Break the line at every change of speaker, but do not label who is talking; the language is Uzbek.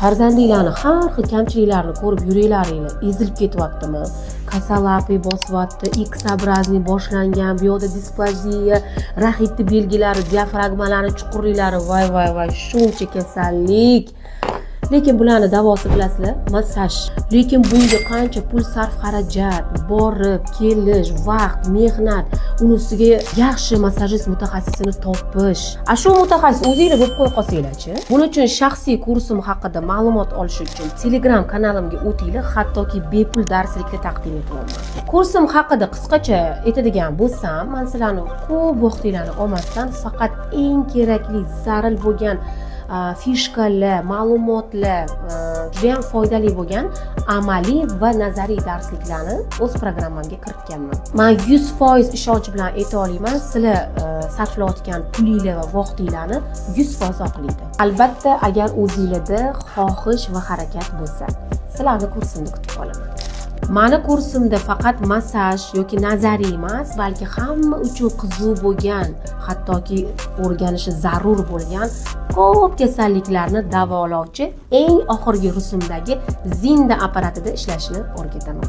Farzandinglarni har xil kamchiliklarini ko'rib, yuraklaringlar ezilib ketyaptimi? Косолапый bosyapti, X-образный boshlangan, bu yoqda displaziya, raxitni belgilari, diafragmalarni chuqurliklari, voy voy voy, shuncha kasallik. Lekin bularni davosi, bilasizlar, massaj. Lekin bunga qancha pul sarf xarajat, borib kelish, vaqt, mehnat, uni ustiga yaxshi massajist mutaxassisini topish. A shu mutaxassis o'zinglar bo'lib qo'ya qolsanglarchi? Buning uchun shaxsiy kursim haqida ma'lumot olish uchun Telegram kanalimga o'tinglar, hattoki bepul darslikni taqdim etyapman. Kursim haqida qisqacha aytadigan bo'lsam, man sizlarni ko'p vaqtinglarni olmasdan, faqat eng kerakli, zarur bo'lgan фишка lar, ma'lumotlar, judayam foydali bo'lgan amaliy va nazariy darsliklarni o'z programmamga kiritganman. Man 100% ishonch bilan ayta olaman, sizlar sarflayotgan pulinglar va vaqtinglarni 100% oqlaydi, albatta, agar o'zinglarda xohish va harakat bo'lsa. Sizlarni kursimda kutib qolaman. Mani kursimda faqat massaj yoki nazariy emas, balki hamma uchun qiziq bo'lgan, hattoki o'rganishi zarur bo'lgan ko'p kasalliklarni davolovchi eng oxirgi rusumdagi Zinda apparatida ishlashni o'rgataman.